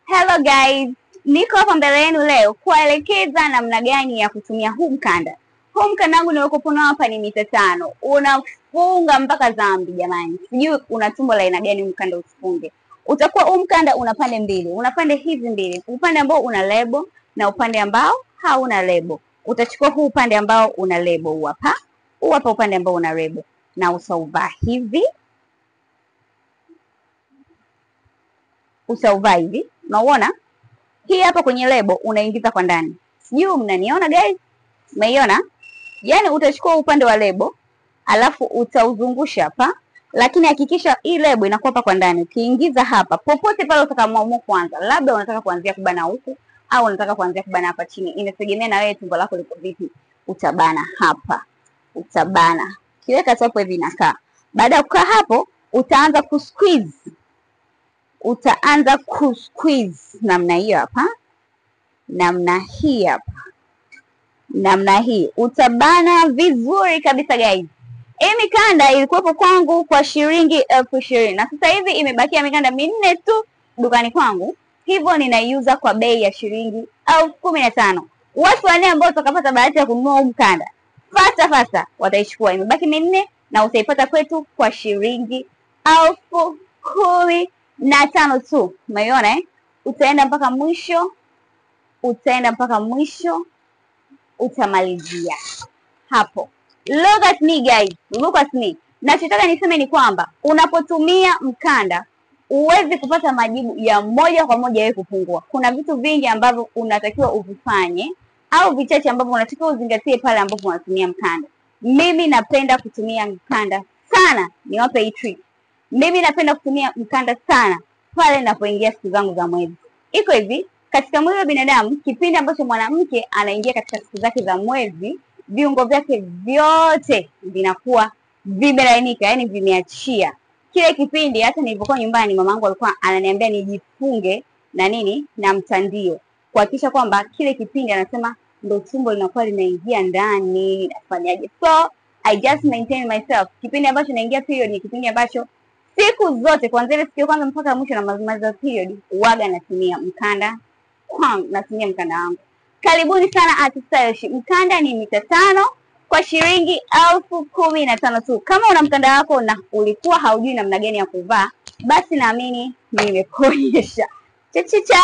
Hello guys, niko hapa mbele yenu leo kuwaelekeza namna gani ya kutumia huu mkanda. Huu mkanda wangu niliokuwa nao hapa ni mita 5. Unafunga mpaka zambi jamani. Sijui una tumbo la aina gani mkanda usifunge. Utakuwa huu mkanda una pande mbili. Una pande hizi mbili. Upande ambao una lebo na upande ambao hauna lebo. Utachukua huu upande ambao una lebo huu hapa. Huu hapa upande ambao una lebo na utauvaa hivi. Utauvaa hivi. Unauona? Hii hapa kwenye lebo unaingiza kwa ndani. Sijui mnaniona guys? Umeiona? Yaani utachukua upande wa lebo alafu utauzungusha hapa, lakini hakikisha hii lebo inakuwa hapa kwa ndani. Ukiingiza hapa popote pale utakapoamua kuanza, labda unataka kuanzia kubana huku au unataka kuanzia kubana hapa chini, inategemea na wewe tumbo lako liko vipi. Utabana hapa, utabana kiweka hapo hivi inakaa. Baada ya kukaa hapo utaanza ku squeeze. Utaanza ku squeeze namna hiyo hapa, namna hii hapa, namna hii. Utabana vizuri kabisa guys. Hii mikanda ilikuwepo kwangu kwa shilingi 20,000 na sasa hivi imebakia mikanda 4 tu dukani kwangu, hivyo ninaiuza kwa bei ya shilingi 15,000. Watu wanne ambao watakapata bahati ya kununua huu mkanda fasta fasta wataichukua. Imebaki 4 na utaipata kwetu kwa shilingi 15,000 tu. Umeiona eh? Utaenda mpaka mwisho, utaenda mpaka mwisho, utamalizia hapo. Look at me guys, look at me. Nachotaka niseme ni kwamba unapotumia mkanda huwezi kupata majibu ya moja kwa moja wewe kupungua. Kuna vitu vingi ambavyo unatakiwa uvifanye au vichache ambavyo unatakiwa uzingatie pale ambapo unatumia mkanda. Mimi napenda kutumia mkanda sana. Niwape hii trick. Mimi napenda kutumia mkanda sana pale ninapoingia siku zangu za mwezi. Iko hivi, katika mwili wa binadamu kipindi ambacho mwanamke anaingia katika siku zake za mwezi, viungo vyake vyote vinakuwa vimelainika, yani vimeachia. Kile kipindi hata nilipokuwa nyumbani mamangu alikuwa ananiambia nijifunge na nini na mtandio, kuhakikisha kwamba kile kipindi anasema ndo tumbo linakuwa linaingia ndani, nafanyaje. So I just maintain myself. Kipindi ambacho naingia period ni kipindi ambacho siku zote kuanzia ile siku ya kwanza mpaka mwisho na mazima period huaga natumia mkanda kwangu, natumia mkanda wangu. Karibuni sana Art Stylish. Mkanda ni mita 5 kwa shilingi 15,000 tu. Kama una mkanda wako na ulikuwa haujui namna gani ya kuvaa, basi naamini nimekuonyesha. Cha cha cha.